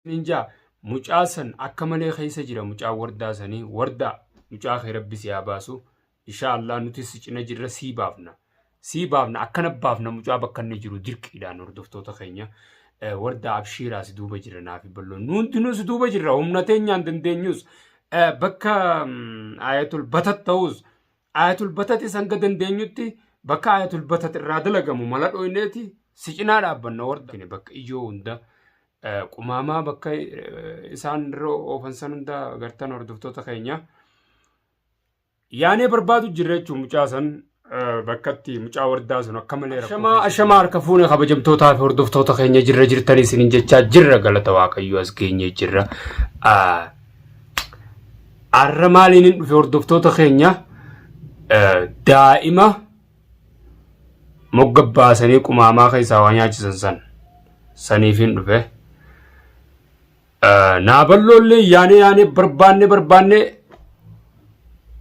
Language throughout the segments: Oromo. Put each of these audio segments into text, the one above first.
Isiniin jaa mucaa san akka malee keessa jira mucaa wardaa sanii wardaa mucaa kee rabbi si haa baasu inshaa Allah nuti si cina jirra sii baafna sii baafna akkana baafna mucaa bakka inni jiru dirqiidhaan hordoftoota keenya wardaa abshiiraa si duuba jira naafi bal'oo nu hundinuu si duuba jirra humna teenyaan dandeenyus bakka ayatul batat ta'us ayatul batatis hanga dandeenyutti bakka ayatul batat irraa dalagamu mala dhoyneeti si cinaa dhaabbanna warda bakka ijoo hunda qumaamaa bakka isaan irra oofan san hunda gartan hordoftoota keenya. Yaanee barbaadu jirra jechuun mucaa san bakkatti mucaa wardaa sun akka malee rakkoo. Ashamaa ashamaa harka fuune kabajamtootaa fi hordoftoota keenya jirra jirtan isiniin jechaa jirra galata waaqayyoo as geenyee jirra. Har'a maaliin hin dhufe hordoftoota keenya daa'ima mogga baasanii qumaamaa keessaa waa nyaachisan san saniifin dhufe. Naa balloollee yaanee yaanee barbaanne barbaanne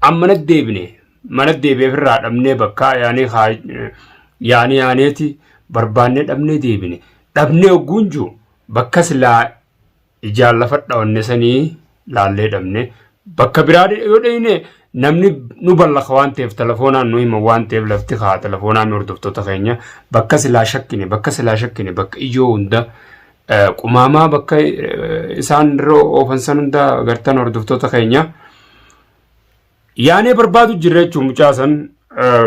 amma mana deebine mana deebi'ee ofirraa dhabnee bakka yaanee yaanee yaaneeti barbaanne dhabnee deebine dhabnee ogguun jiru bakka silaa ijaan lafa dhawanne sanii laallee dhabne bakka biraa yoo dhayne namni nu ballaka waan ta'eef telefoonaan nu hima waan ta'eef lafti kaa telefoonaan hordoftoota keenya bakka silaa shakkine bakka silaa shakkine bakka ijoo hunda qumaamaa bakka isaan irra oofan san hunda gartan hordoftoota keenya yaanee barbaadu jirra jechuun mucaa san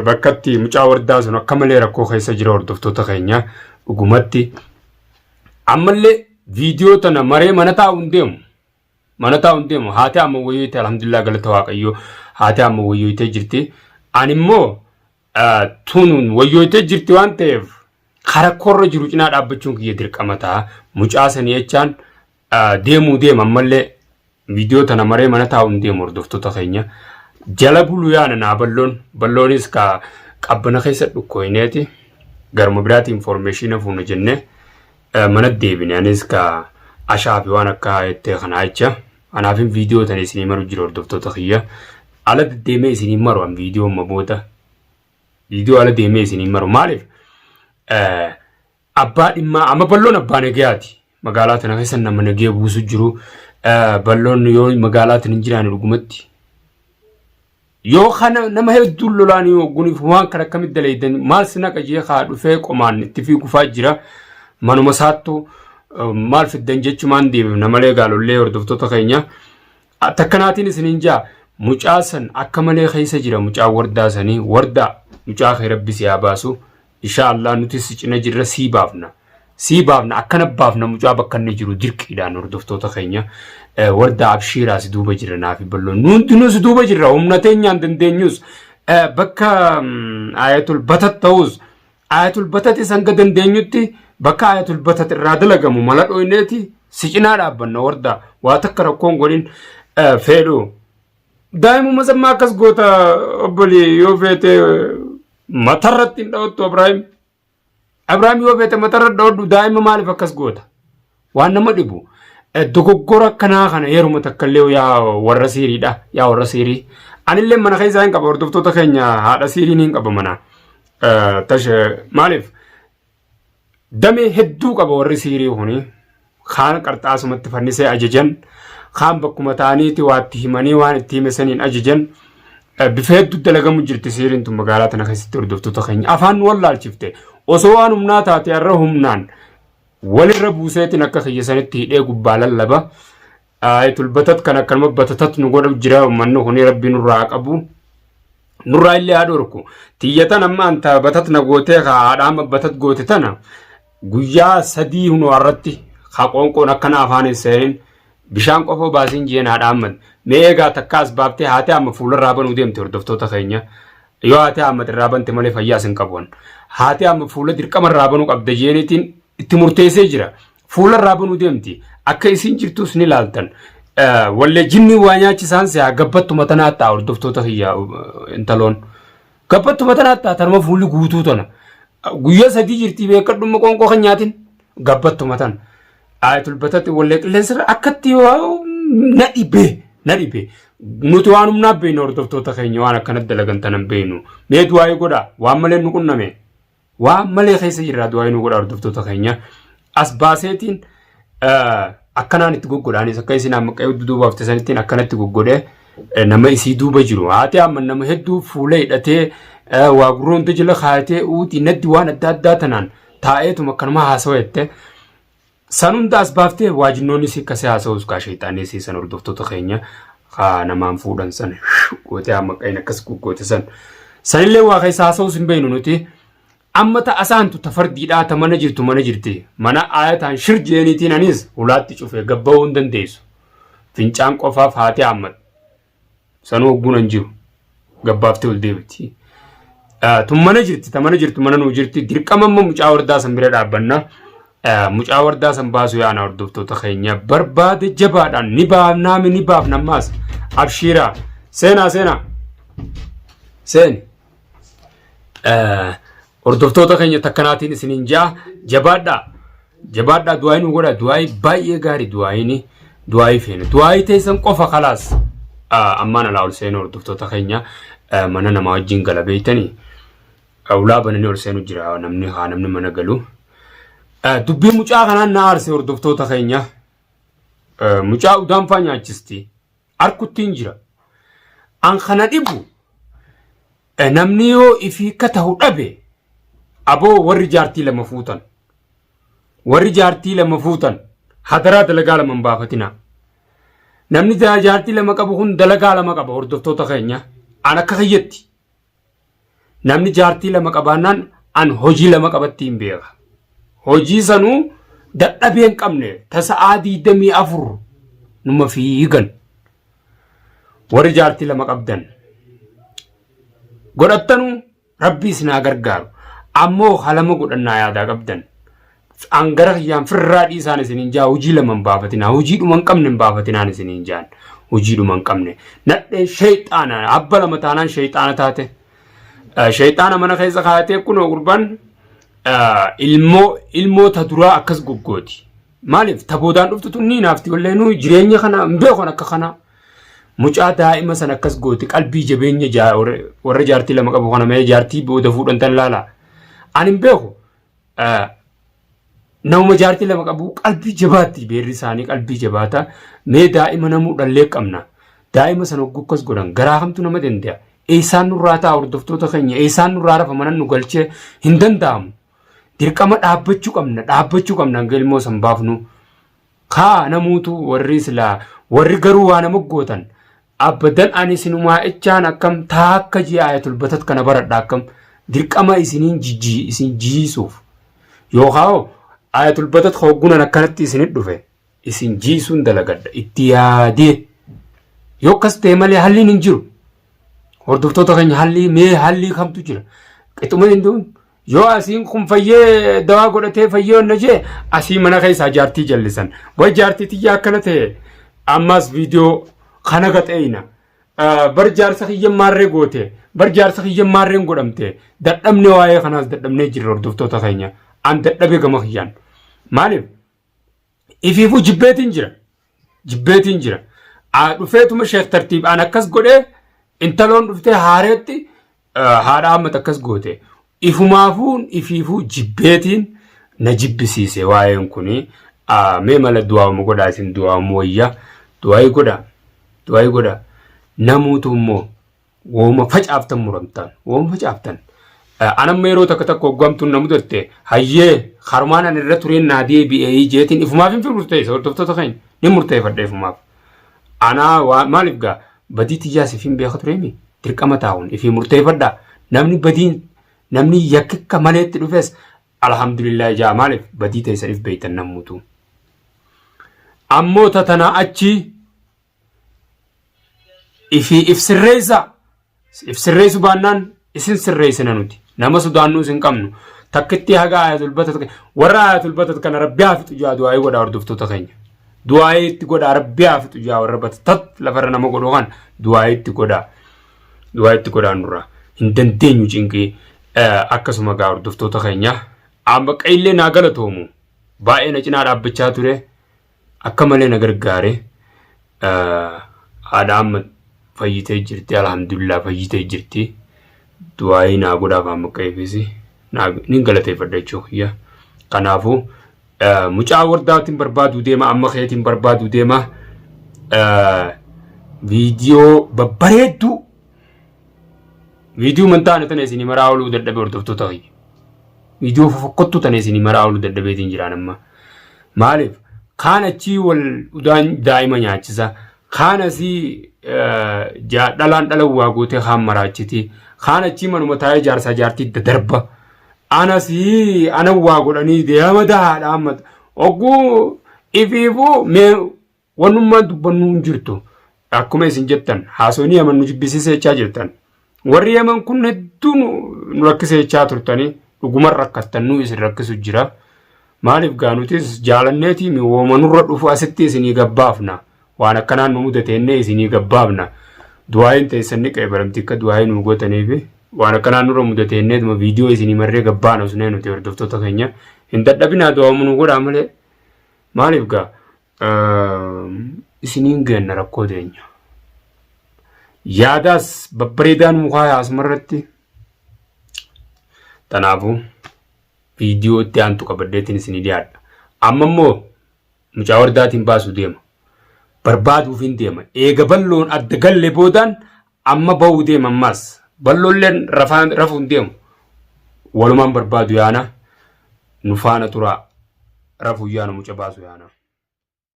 bakkatti mucaa wardaa sun akka malee rakkoo keessa jira hordoftoota keenya dhugumatti Ammallee viidiyoo tana maree mana taa'u hin deemu. Mana taa'u hin deemu. Haati amma wayyooyte alhamdulillah galata waaqayyoo haati amma wayyooytee jirti. Ani immoo tun wayyooytee jirti waan ta'eef kara korra jiru cinaa dhaabbachuun kiyya dirqama ta'a. Mucaa sanii jechaan deemuu deema ammallee Viidiyoo tana maree mana taa'u hin deemu hordoftoota keenya. Jala bulu yaana naa balloon. Balloonis ka qabbana keessa dhukkooyineeti. Garuma biraati informeeshiina fuuna jennee mana deebine. Anis ka ashaa fi waan akka jettee kanaa jecha. Anaafin viidiyoo tana isinii maru jira hordoftoota kiyya. Ala deddeemee isinii maru an viidiyoo amma booda. Viidiyoo ala deemee isinii maru. Maaliif? Abbaa dhimmaa amma balloon abbaa nagayaati. Magaalaa tana keessa nama nagaya buusu jiru. Balloon yoo magaalaa tana hin jiraanne dhugumatti. Yoo kana nama hedduun lolaan yoo guniif waan kana akkamitti dalaydan maal si naqa jee kaa dhufee qomaan itti fiigufaa jira. Manuma isaattu maal fiddan jechumaan deebifna malee gaalollee hordoftoota keenya. Takkanaatiin isiniin jaa mucaa san akka malee keessa jira mucaa wardaa sanii wardaa mucaa kee rabbi si haa baasu. Inshaa Allah nuti si cina jirra sii baafna. Sii baafna akkana baafna mucaa bakka inni jiru dirqiidhaan hordoftoota keenya. Wardaa abshiiraa si duuba jira naafi bal'oo. Nu hundinuu si duuba jirra humna teenyaan dandeenyus bakka ayatul batat ta'us ayatul batatis hanga dandeenyutti bakka ayatul batat irraa dalagamu mala dhoyneeti si cinaa dhaabbanna wardaa waa takka rakkoon godhin feedhu. Daa'imuma sammaa akkas goota obbolii yoo feete matarratti hin dhawattu Abrahaam. Abrahaam yoo feete matarra dhawadhu daa'ima maaliif akkas goota? Waan nama dhibu. Dogoggora akkanaa kana yeruma takka illee yaa warra siiriidha yaa warra siirii. Anillee mana keessaa hin qaba hordoftoota keenya haadha siiriin hin qaba mana. Tashe maaliif Damee hedduu qaba warri siirii kuni. Kaan qarxaasumatti fannisee ajajan, kaan bakkuma ta'aniiti waa itti himanii waan itti hime saniin ajajan. Bifa hedduu dalagamu jirti siiriin tun magaalaa tana keessatti hordoftoota keenya. Afaan nu wallaalchifte. Osoo waan humnaa taate har'a humnaan walirra buuseetiin akka kiyya sanitti hidhee gubbaa lallaba. Ayatul batat kan akkanuma batatat nu godhu jira uummanni kuni rabbi nurraa haa qabu. Nurraa illee haa dhorku. Tiyya tana amma anta batat na gootee ka haadha amma batat goote tana guyyaa 3 hunoo irratti ka qoonqoon akkana afaan hin seenin bishaan qofa baasiin jeen haadha amma. Mee eegaa takka as baaftee haatee amma fuularraa banuu deemte hordoftoota keenya. Yoo haatee amma irraa bante malee fayyaas hin qabu. Haatee amma fuula dirqama irraa banuu qabda jeeniitiin itti murteessee jira. Fuula irraa banuu deemti. Akka isiin jirtus ni laaltan. Wallee jinni waa nyaachisaan si'a gabbattuma tanaa ta'a hordoftoota kiyya intaloon. Gabbattuma tanaa ta'a tanuma fuulli guutuu tana. Guyyaa 3 jirti beekadhumma qoonqoo kan nyaatin gabbattuma tana. Ayatul batatti wallee qilleensarra akkatti na dhibee na dhibee. Nuti waan humnaa beeknu hordoftoota keenya waan akkanatti dalagan tanan beeknu. Mee du'aayii godhaa waan malee nu qunname. Waan malee keessa jirra du'aa nu godha hordoftoota keenya. As baaseetiin Akkanaan itti goggodhaanis akka isin amma qe'ee duuba hafte sanittiin akkanatti goggodhee nama isii duuba jiru. Haati amma nama hedduu fuula hidhatee waa gurroonta jala kaayatee uutii naddi waan adda addaa tanaan taa'eetuma akkanuma haasawa jette. San hunda as baaftee waajinnoonni si akkasii haasa'us kaa sheexaanii isii san hordoftoota keenya kaa namaan fuudhan san gootee amma qe'een akkas goggoote san. Sanillee waa keessa haasa'us hin beeknu nuti. Amma ta asaantu ta fardiidhaa ta mana jirtu mana jirti. Mana aayataan shir jeeniitiin anis hulaatti cufe gabba'uu hin dandeessu. Fincaan qofaaf haati Ahmad. Sanuu hogguun hin jiru. Gabbaaftee ol deebiti. Tun mana jirti ta mana jirtu mana nuu jirti. Dirqama amma mucaa wardaa san bira dhaabbanna. Mucaa wardaa san baasuu yaana hordoftoota keenya barbaade jabaadhaan ni baafnaami ni baafna ammaas. Abshiiraa. Seenaa seenaa. Seeni. Hordoftoota keenya takkanaatiin isiniin ja'a jabaadhaa. Jabaadhaa du'aayii nu godhaa du'aayii baay'ee gaarii du'aayiin du'aayii feena du'aayii teessan qofa kalaas ammaan alaa ol seenuu hordoftoota keenya mana namaa wajjin gala beektanii ulaa bananii ol seenu jira namni haa namni mana galu. Dubbii mucaa kanaan na aarse hordoftoota keenya mucaa udaanfaa nyaachisti arkuttiin jira. An kana dhibu namni yoo ifii ka tahu dhabe aboo warri jaartii lama fuutan warri jaartii lama fuutan hadaraa dalagaa lama hin baafatinaa. Namni jaartii lama qabu kun dalagaa lama qaba hordoftoota keenya an akka kiyyatti Namni jaartii lama qabaannaan an hojii lama qabatti hin beeka. Hojii sanuu dadhabee hin qabne ta sa'aa 24 numa fiigan. Warri jaartii lama qabdan godhattanuu rabbii isin haa gargaaru. Ammoo halama godhannaa yaadaa qabdan. An gara kiyyaan firraa dhiisaan isiniin jaa hojii lama hin baafatinaa hojii dhuma hin qabne hin baafatinaan isiniin jaan hojii dhuma hin qabne nadhee sheexaana abba lama taanaan sheexaana taate sheexaana mana keessa kaayatee kunoo gurbaan ilmoo ilmoo ta duraa akkas goggooti maaliif ta boodaan dhuftu tun ni naafti wallee nuu jireenya kana hin beekon akka kana mucaa daa'ima san akkas gooti qalbii jabeenya warra jaartii lama qabu kana mee jaartii booda fuudhan tan laala ani hin beeku Namuma jaartii lama qabu qalbii jabaatti beerri isaanii qalbii jabaata. Mee daa'ima namuu dhallee qabna. Daa'ima sana hogguu akkas godhan garaa kamtu nama danda'a. Eessaan nurraa ta'a hordoftoota keenya eessaan nurraa rafa mana nu galchee hin danda'amu. Dirqama dhaabbachuu qabna dhaabbachuu qabna hanga ilmoo san baafnu. Kaa namuutu warri silaa warri garuu waa nama gootan Abbadan ani isinumaa echaan akkam taakka ji'a ayatul batat kana baradha akkam dirqama isiniin jijjii isin jiisuuf yookaan ayatul batat hoggunan akkanatti isinit dhufe isin jiisuun dalagadha itti yaadee yoo akkas ta'e malee halliin hin jiru hordoftoota keenya hallii mee hallii kamtu jira qixuma hin duun Yoo asiin kun fayyee dawaa godhatee fayyee onna jee asii mana keessaa jaartii jallisan. Way jaartii tiyya akkana ta'e ammas viidiyoo kana gaxeeyna. Bar jaarsa kiyya maarree goote bar jaarsa kiyya maarreen godhamte dadhabne waa'ee kanaas dadhabnee jirra hordoftoota keenya. An dadhabe gama kiyyaan. Maaliif? Ifiifuu jibbeetiin jira. Jibbeetiin jira. Dhufeetuma sheek tartiib an akkas godhee intaloon dhuftee haareetti haadha Ahmad akkas goote. Ifumaafuu ifiifuu jibbeetiin na jibbisiise waa'een kuni. Mee mala du'aa'uma godhaa isin du'aa'uma wayya. Du'aa'ii godhaa. Du'aa'ii godhaa. Namuutu immoo wooma facaaftan muramtan. Wooma facaaftan. An amma yeroo takka takka hoggamtuun na mudatte hayyee karumaan ani irra tureen naa deebi'ee jeetiin ifumaaf hin murteessa hordoftoota keenya ni murteeffadha ifumaaf. Anaa waa maaliif gaa badii tiyyaas ifiin beeka tureemi dirqama taa'uun ifii murteeffadha. Namni badiin namni yakkikka maleetti dhufes alhamdulillah jaa maaliif badii teessan if beektan namuutu. Ammoo tatanaa achi ifii if sirreessaa. If sirreessu baannaan isin sirreessina nuti. Nama sodaannuu isin qabnu. Takkitti haga ayatul batat warra ayatul batat kana rabbi haa fixu jaa du'aayii godhaa hordoftoota keenya. Du'aayii itti godhaa rabbi haa fixu jaa warra batat lafarra nama godhu kan du'aayii itti godhaa. Du'aayii itti godhaa nurraa. Hin dandeenyu cinqii akkasuma gaa hordoftoota keenya. Amma qaillee naa galatoomu. Baay'ee na cinaa dhaabbachaa ture. Akka malee na gargaare. Haadha amma fayyitee jirti alhamdulillah fayyitee jirti. Du'aayii naa godhaaf amma qaifisi. Nin galateeffadha jechuu kiyya. Kanaafuu Mucaa wardaatiin barbaaduu deema amma keetiin barbaaduu deema. Viidiyoo babbareedduu viidiyoo mantaane tana isinii maraa ooluu dadhabe hordoftoota kiyya. Viidiyoo fofokkottuu tana isinii maraa ooluu dadhabeetiin jiraan amma. Maaliif kaan achii wal udaan daa'ima nyaachisa kaan asii dhalaan dhala waa gootee kaan maraachiti kaan achii manuma taa'ee jaarsaa jaartii dadarba. Anasii ana waa godhanii deema dahaadha amma ogguu ifiifuu mee wannummaan dubbannuu hin jirtu akkuma isin jettan haasofni yaman nu jibbisiisa jechaa jirtan warri yaman kun hedduu nu rakkisa jechaa turtanii dhuguman rakkattan nu isin rakkisu jira maaliif gaa nutis jaalanneetii mi wooma nurra dhufu asitti isinii gabbaafna waan akkanaan nu mudate innee isinii gabbaafna du'aayin teessan ni qeebalamti akka du'aayii nu gootaniifi waan akkanaan nurra mudate inneetuma viidiyoo isinii marree gabbaana osnee nuti hordoftoota keenya hin dadhabinaa du'aamu nu godhaa malee maaliif gaa isiniin geenna rakkoo teenya. Yaadaas babbareedaa nuu kaayaa asumarratti. Kanaafuu viidiyoo itti aantu qabadheetiin isinii dhiyaadha. Amma immoo mucaa wardaatiin baasuu deema. Barbaaduufiin deema. Eega balloon adda galle boodaan amma ba'uu deema ammaas. Balloolleen rafuun deemu. Walumaan barbaadu yaana. Nu faana turaa. Rafuu yaana muca baasu yaana.